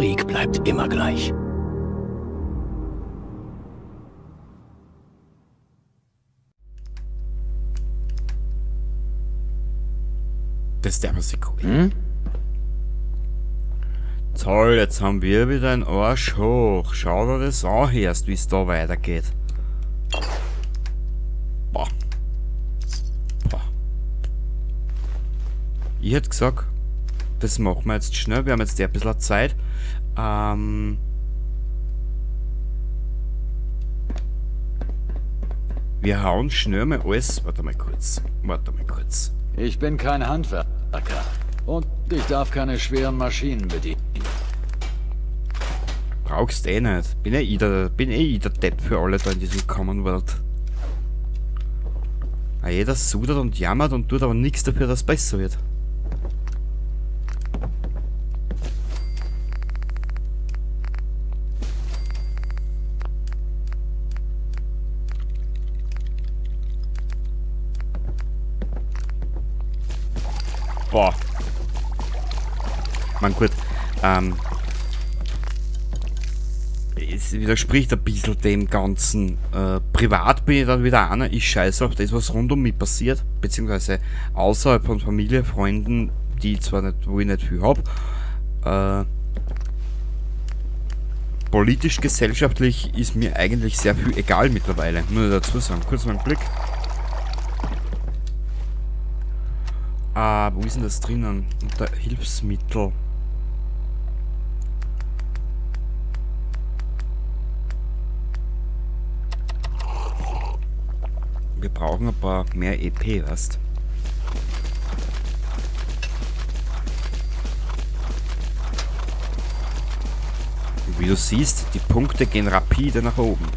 Krieg bleibt immer gleich. Das ist der Musik. Hm? Toll, jetzt haben wir wieder einen Arsch hoch. Schau dir das an, erst, wie es da weitergeht. Boah. Boah. Ich hätte gesagt, das machen wir jetzt schnell. Wir haben jetzt ein bisschen Zeit. Wir hauen schnell mal alles. Warte mal kurz. Warte mal kurz. Ich bin kein Handwerker. Und ich darf keine schweren Maschinen bedienen. Brauchst eh nicht. Bin eh ich der Depp für alle da in diesem Commonwealth. Ah, jeder sudert und jammert und tut aber nichts dafür, dass es besser wird. Boah. Man, gut, es widerspricht ein bisschen dem Ganzen. Privat bin ich dann wieder einer, ich scheiße auf das, was rund um mich passiert, beziehungsweise außerhalb von Familie, Freunden, die zwar nicht, wo ich nicht viel hab. Politisch, gesellschaftlich ist mir eigentlich sehr viel egal mittlerweile, muss ich dazu sagen. Kurz mal einen Blick. Ah, wo ist denn das drinnen? Unter Hilfsmittel. Wir brauchen ein paar mehr EP, weißt? Und wie du siehst, die Punkte gehen rapide nach oben.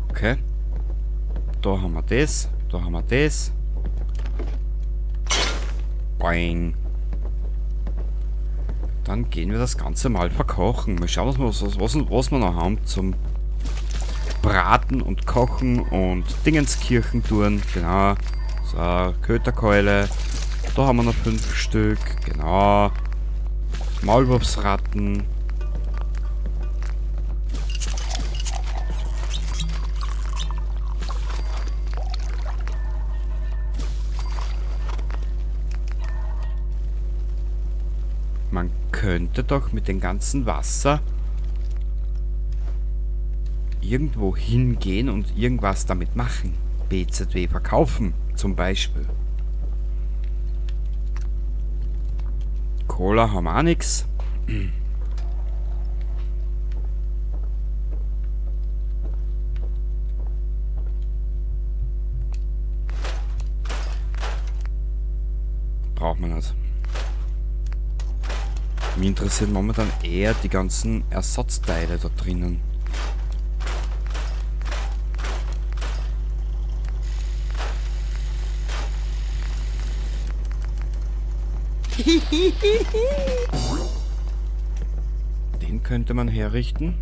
Okay. Da haben wir das, da haben wir das. Boing. Dann gehen wir das Ganze mal verkochen. Mal schauen, was wir noch haben zum Braten und Kochen und Dingenskirchen tun. Genau. So, Köterkeule. Da haben wir noch 5 Stück. Genau. Maulwurfsratten. Man könnte doch mit dem ganzen Wasser irgendwo hingehen und irgendwas damit machen. BZW verkaufen zum Beispiel. Cola haben wir auch nix. Braucht man nicht. Mich interessiert momentan eher die ganzen Ersatzteile da drinnen. Den könnte man herrichten.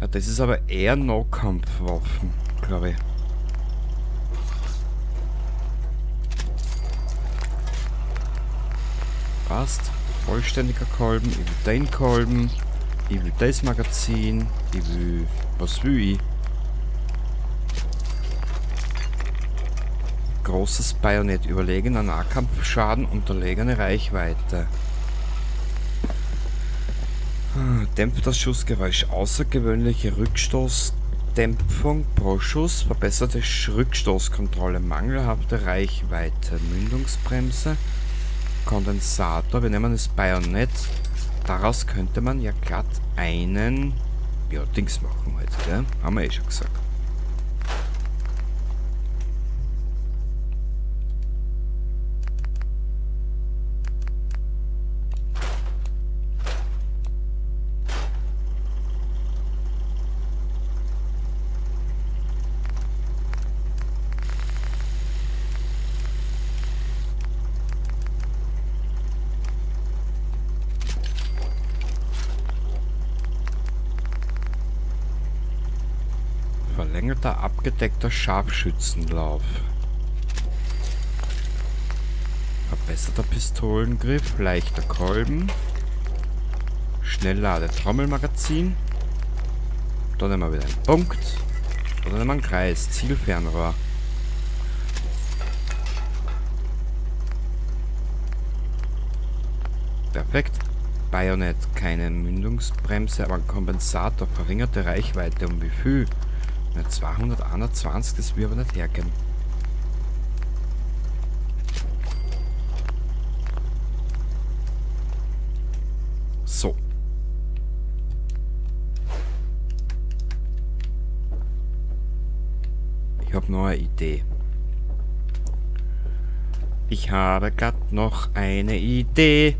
Ja, das ist aber eher Nahkampfwaffen, glaube ich. Passt. Vollständiger Kolben. Ich will den Kolben. Ich will das Magazin. Ich will... Was will ich? Großes Bajonett. Überlegener Nahkampfschaden, unterlegene Reichweite. Dämpft das Schussgeräusch. Außergewöhnliche Rückstoßdämpfung pro Schuss. Verbesserte Rückstoßkontrolle. Mangelhafte Reichweite. Mündungsbremse. Kondensator, wir nehmen das Bajonett. Daraus könnte man ja glatt einen, ja, Dings machen halt, gell? Haben wir eh schon gesagt. Verlängerter, abgedeckter Scharfschützenlauf. Verbesserter Pistolengriff, leichter Kolben. Schnelllade-Trommelmagazin. Da nehmen wir wieder einen Punkt. Oder nehmen wir einen Kreis. Zielfernrohr. Perfekt. Bajonett, keine Mündungsbremse, aber ein Kompensator, verringerte Reichweite um wie viel? Na, 221, das will aber nicht hergeben. So. Ich habe noch eine Idee. Ich habe gerade noch eine Idee.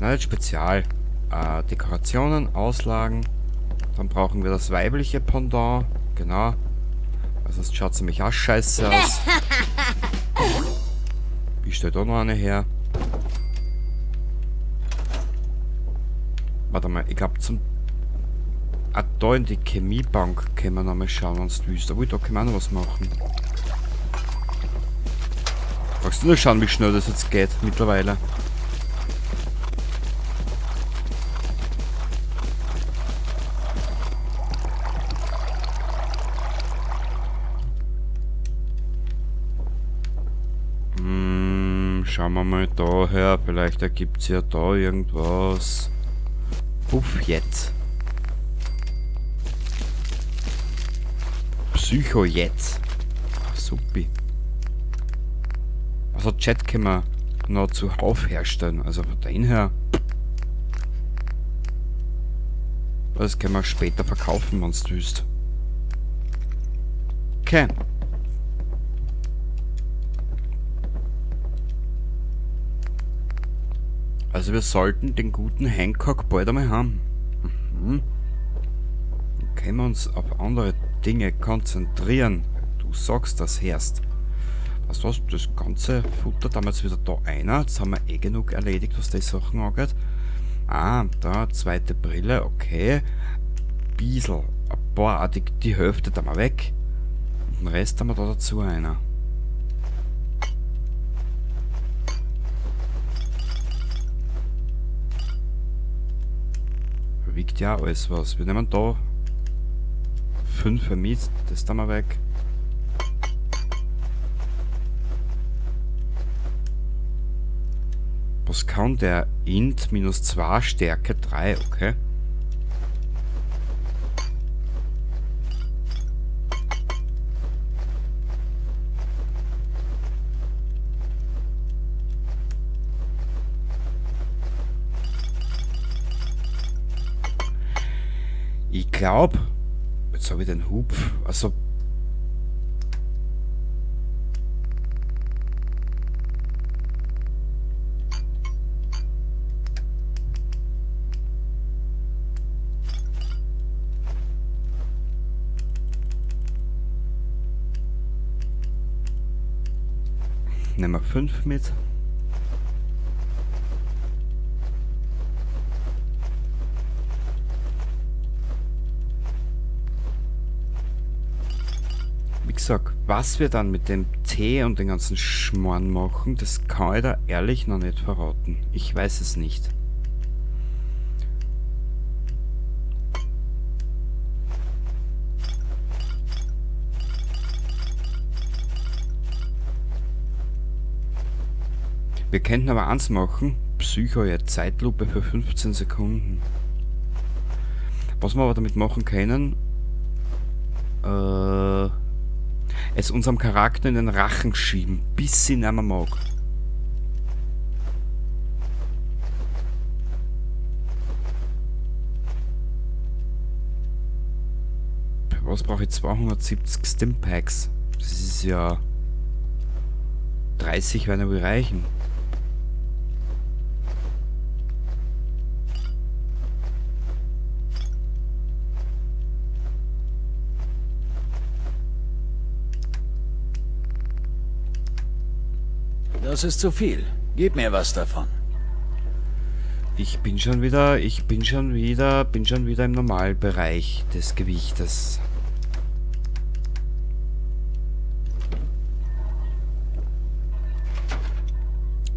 Na, jetzt Spezial. Dekorationen, Auslagen. Dann brauchen wir das weibliche Pendant. Genau. Also sonst schaut es nämlich auch scheiße aus. Ich stelle da noch eine her. Warte mal, ich glaube zum... Ah, da in die Chemiebank können wir noch mal schauen, wenn du willst. Aber da können wir auch noch was machen. Brauchst du nur schauen, wie schnell das jetzt geht mittlerweile. Schauen wir mal da her, vielleicht ergibt es ja da irgendwas. Puff jetzt. Psycho jetzt. Supi. Also Chat können wir noch zuhauf herstellen. Also von dem her. Das können wir später verkaufen, wenn du willst. Okay. Also wir sollten den guten Hancock bald einmal haben. Mhm. Dann können wir uns auf andere Dinge konzentrieren. Du sagst das erst. Weißt du was, das ganze Futter damals wieder da einer. Jetzt haben wir eh genug erledigt, was die Sachen angeht. Ah, da, zweite Brille, okay. Biesel, ein paar, die Hälfte da mal weg. Und den Rest haben wir da dazu einer. Wiegt ja alles was. Wir nehmen da 5 mit, das da mal weg. Was kann der? Int minus 2, Stärke 3, okay. Ich glaube, jetzt habe ich den Hub, also nehmen wir 5 mit. Wie gesagt, was wir dann mit dem Tee und den ganzen Schmarrn machen, das kann ich da ehrlich noch nicht verraten. Ich weiß es nicht. Wir könnten aber eins machen. Psycho, ja, Zeitlupe für 15 Sekunden. Was wir aber damit machen können, es unserem Charakter in den Rachen schieben, bis sie nicht mehr mag. Für was brauche ich 270 Stimpacks? Das ist ja 30 werden ja wohl reichen. Das ist zu viel. Gib mir was davon. Ich bin schon wieder, bin schon wieder im Normalbereich des Gewichtes.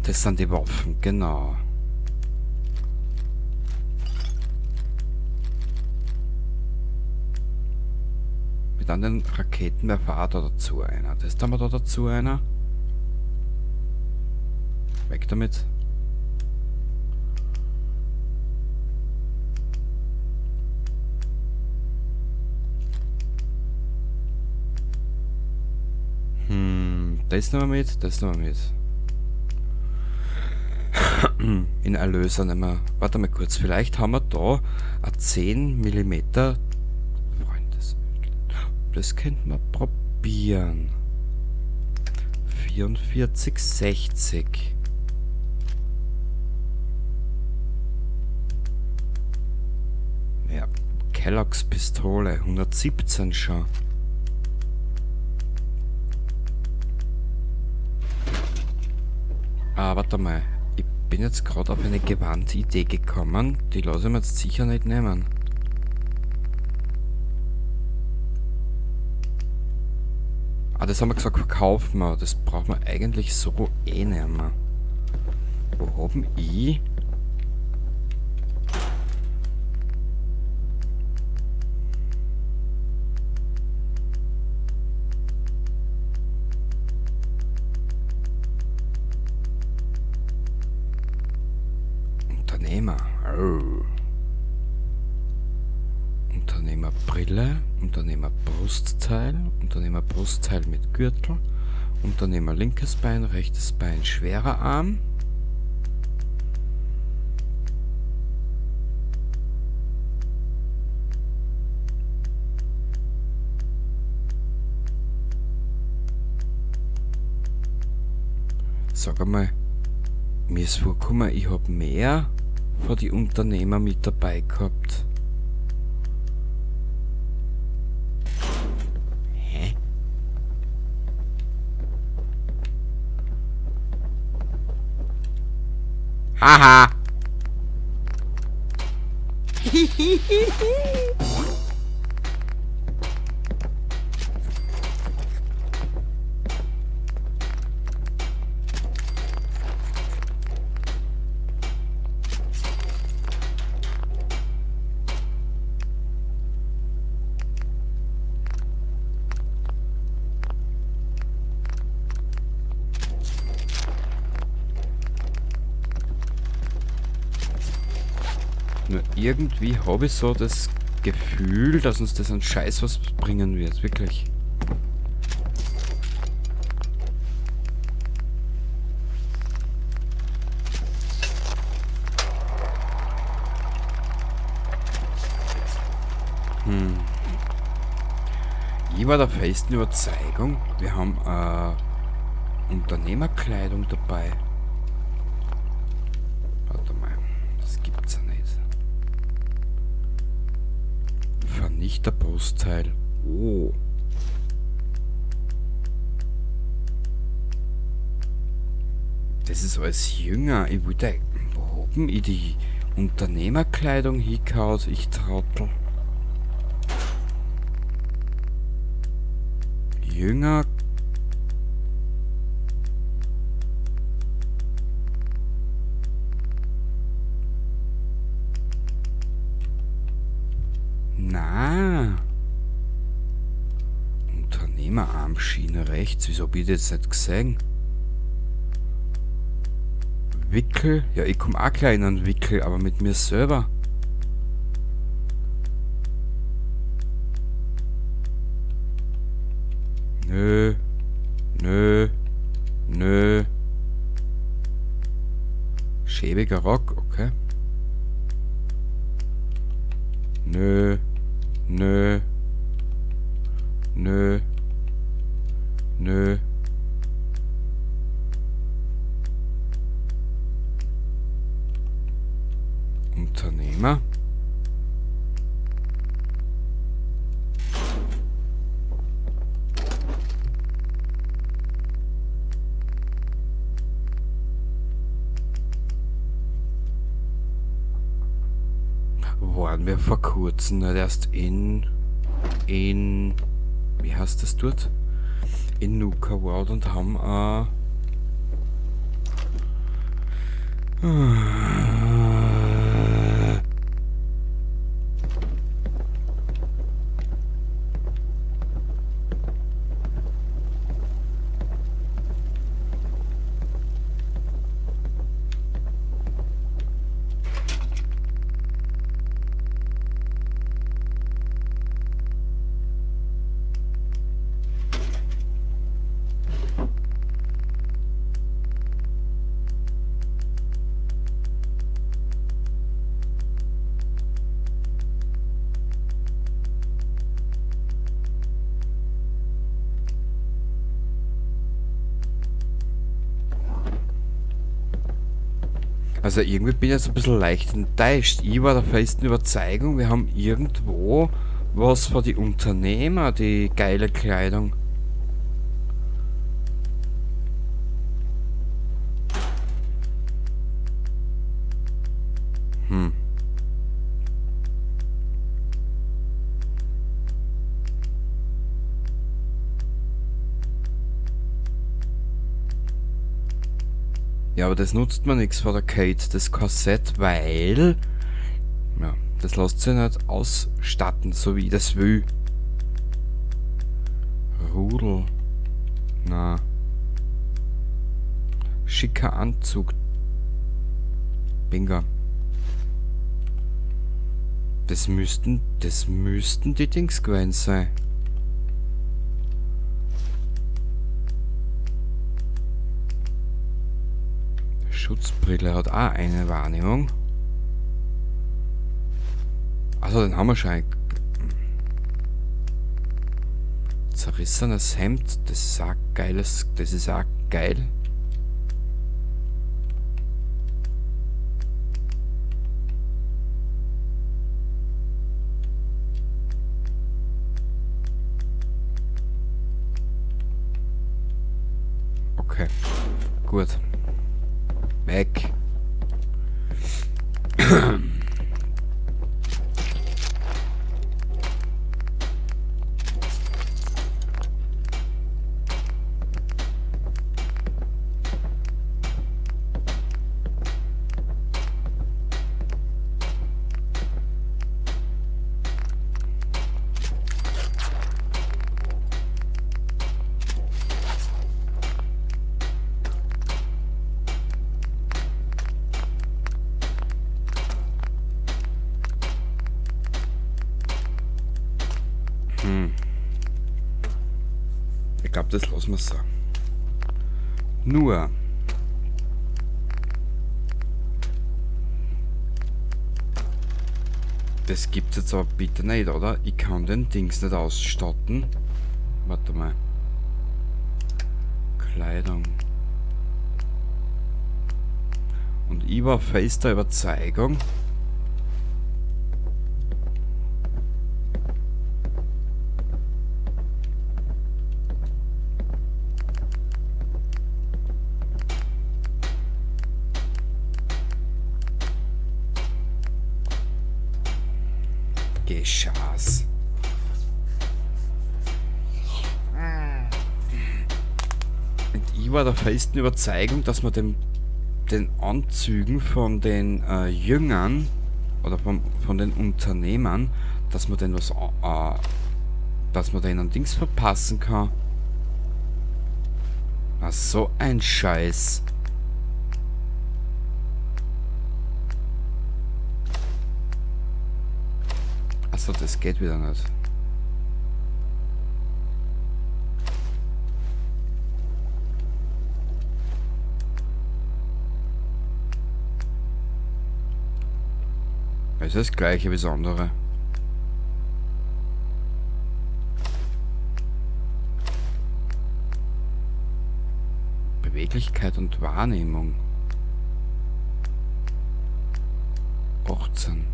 Das sind die Waffen, genau. Mit anderen Raketenwerfer da dazu einer. Das haben wir da dazu einer. Weg damit. Das nehmen wir mit, das nehmen wir mit. In Erlöser nehmen wir. Warte mal kurz, vielleicht haben wir da ein 10 mm. Freunde, das könnten wir probieren. 44,60. Ja, Kellogg's Pistole, 117 schon. Ah, warte mal. Ich bin jetzt gerade auf eine Gewandidee gekommen. Die lasse ich mir jetzt sicher nicht nehmen. Ah, das haben wir gesagt, verkaufen wir. Das brauchen wir eigentlich so eh nicht mehr. Wo haben ich? Unternehmer. Oh. Unternehmerbrille, Unternehmerbrustteil, Unternehmerbrustteil mit Gürtel, Unternehmer linkes Bein, rechtes Bein, schwerer Arm. Sag einmal, mir ist vorgekommen, ich hab mehr von die Unternehmer mit dabei gehabt. Hä? Haha! Nur irgendwie habe ich so das Gefühl, dass uns das einen Scheiß was bringen wird, wirklich. Ich war der festen Überzeugung, wir haben Unternehmerkleidung dabei. Warte mal, das gibt's ja nicht. Vernichterbrustteil. Oh. Das ist alles jünger. Ich wollte. Wo haben ich die Unternehmerkleidung hingehauen? Ich Trottel. Jünger. Na. Unternehmerarmschiene rechts. Wieso hab ich das jetzt nicht gesehen? Wickel. Ja, ich komm auch gleich in einen Wickel, aber mit mir selber. Nö. Nö. Nö. Schäbiger Rock, okay. Nö. Nö. Nö. Nö. Unternehmer. Waren wir vor kurzem nicht erst in wie heißt das dort? In Nuka World und haben also irgendwie bin ich jetzt ein bisschen leicht enttäuscht. Ich war der festen Überzeugung, wir haben irgendwo was für die Unternehmer, die geile Kleidung. Hm. Ja, aber das nutzt mir nichts vor der Kate, das Korsett, weil... Ja, das lässt sich nicht ausstatten, so wie ich das will. Rudel. Na. Schicker Anzug. Bingo. Das müssten die Dings gewesen sein. Schutzbrille hat auch eine Wahrnehmung. Also den haben wir schon. Zerrissenes Hemd, das ist auch geiles, das ist auch geil. Okay, gut. Weg. Ich glaube, das lassen wir so. Nur. Das gibt's jetzt aber bitte nicht, oder? Ich kann den Dings nicht ausstatten. Warte mal. Kleidung. Und ich war fester Überzeugung, Geschaß. Und ich war der festen Überzeugung, dass man den Anzügen von den Jüngern oder von den Unternehmern, dass man denen was, dass man denen Dings verpassen kann. Na, so ein Scheiß. Achso, das geht wieder nicht. Es ist das gleiche wie das andere. Beweglichkeit und Wahrnehmung. 18.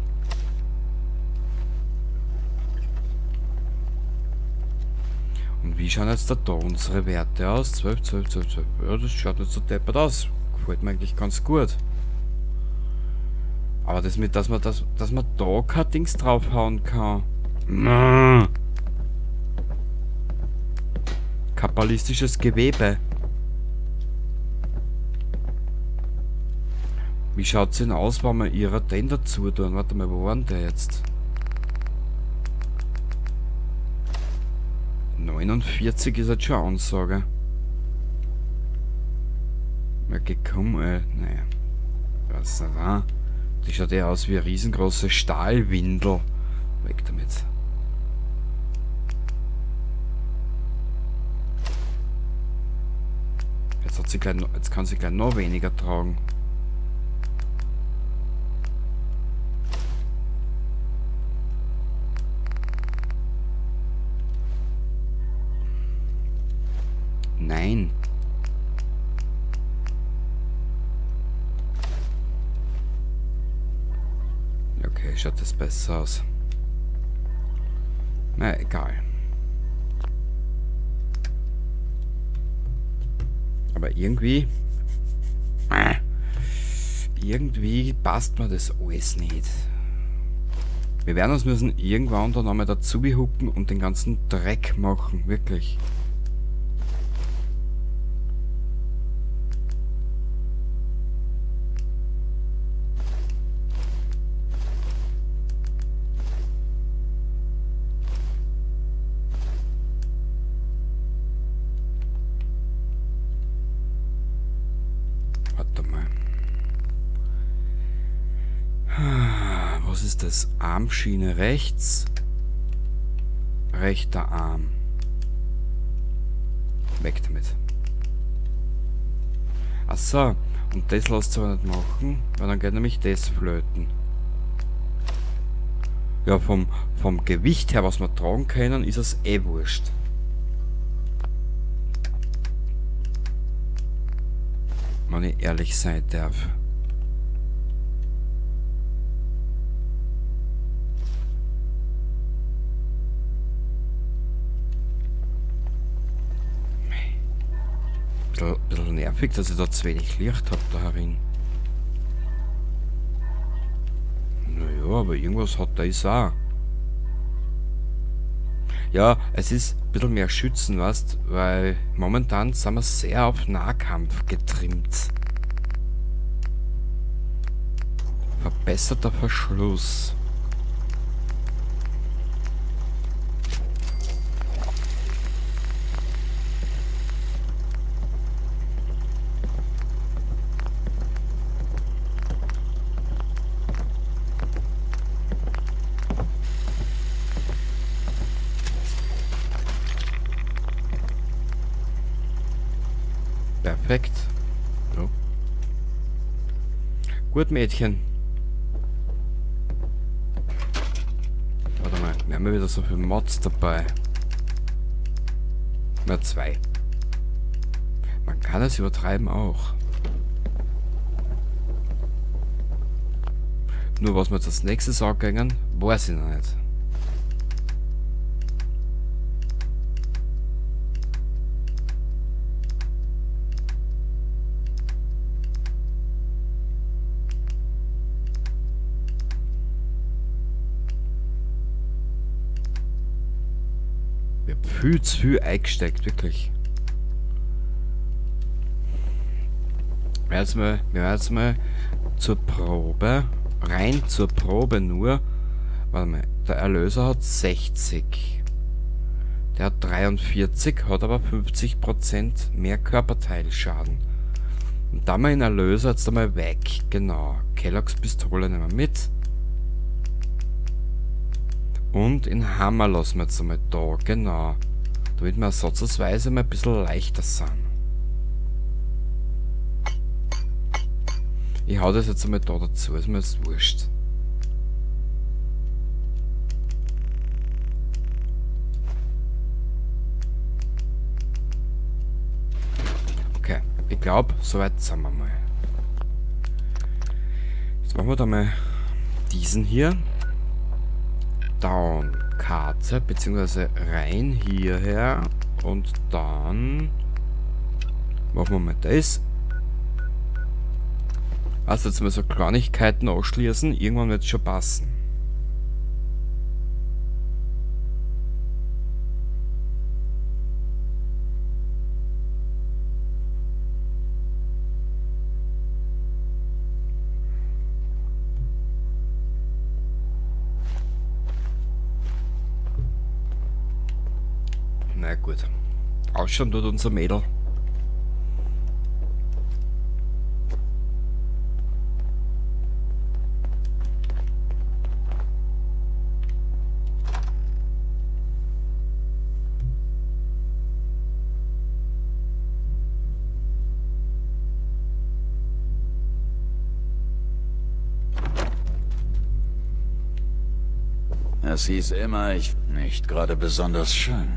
Und wie schauen jetzt da unsere Werte aus? 12, 12, 12, 12. Ja, das schaut nicht so deppert aus. Gefällt mir eigentlich ganz gut. Aber das mit, dass man da kein Dings draufhauen kann. Mm. Kabbalistisches Gewebe. Wie schaut's denn aus, wenn wir ihrer denn dazu tun? Warte mal, wo war denn der jetzt? 49 ist jetzt schon eine Ansage. Ja, gekommen, ey. Naja. Was war? Die schaut ja aus wie eine riesengroße Stahlwindel. Weg damit. Jetzt hat sie gleich, jetzt kann sie gleich noch weniger tragen. Nein. Okay, schaut das besser aus. Na, egal. Aber irgendwie... Irgendwie passt mir das alles nicht. Wir werden uns müssen irgendwann dann einmal dazu behucken und den ganzen Dreck machen, wirklich. Warte mal. Was ist das? Armschiene rechts. Rechter Arm. Weg damit. Achso, und das lässt sich aber nicht machen, weil dann geht nämlich das flöten. Ja, vom Gewicht her, was wir tragen können, ist es eh wurscht. Wenn ich ehrlich sein darf. Bisschen nervig, dass ich da zu wenig Licht habe da herin. Naja, aber irgendwas hat das auch. Ja, es ist ein bisschen mehr Schützen, weißt, weil momentan sind wir sehr auf Nahkampf getrimmt. Verbesserter Verschluss. Perfekt. Ja. Gut, Mädchen. Warte mal, wir haben ja wieder so viele Mods dabei. Na, 2. Man kann es übertreiben auch. Nur was wir jetzt als nächstes angehen, weiß ich noch nicht. Viel zu viel eingesteckt, wirklich. Wir werden jetzt mal zur Probe, rein zur Probe nur, warte mal, der Erlöser hat 60. Der hat 43, hat aber 50% mehr Körperteilschaden. Und da mal den Erlöser jetzt einmal weg, genau. Kelloggs Pistole nehmen wir mit. Und in Hammer lassen wir jetzt einmal da, genau. Damit wir ersatzweise mal ein bisschen leichter sind. Ich hau das jetzt einmal da dazu, ist mir jetzt wurscht. Okay, ich glaube, soweit sind wir mal. Jetzt machen wir da mal diesen hier. Down, Karte, beziehungsweise rein hierher und dann machen wir mal das. Also jetzt mal so Kleinigkeiten anschließen, irgendwann wird's schon passen. Na gut. Ausschauen tut unser Mädel. Es hieß immer, ich nicht gerade besonders schön.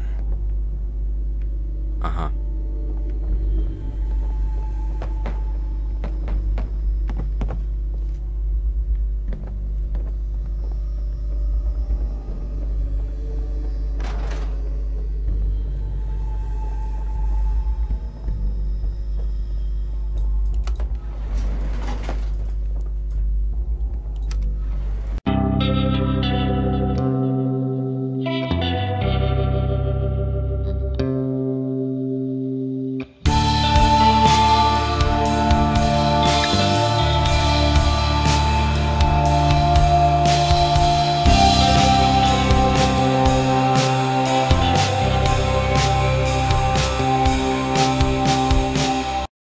Aha.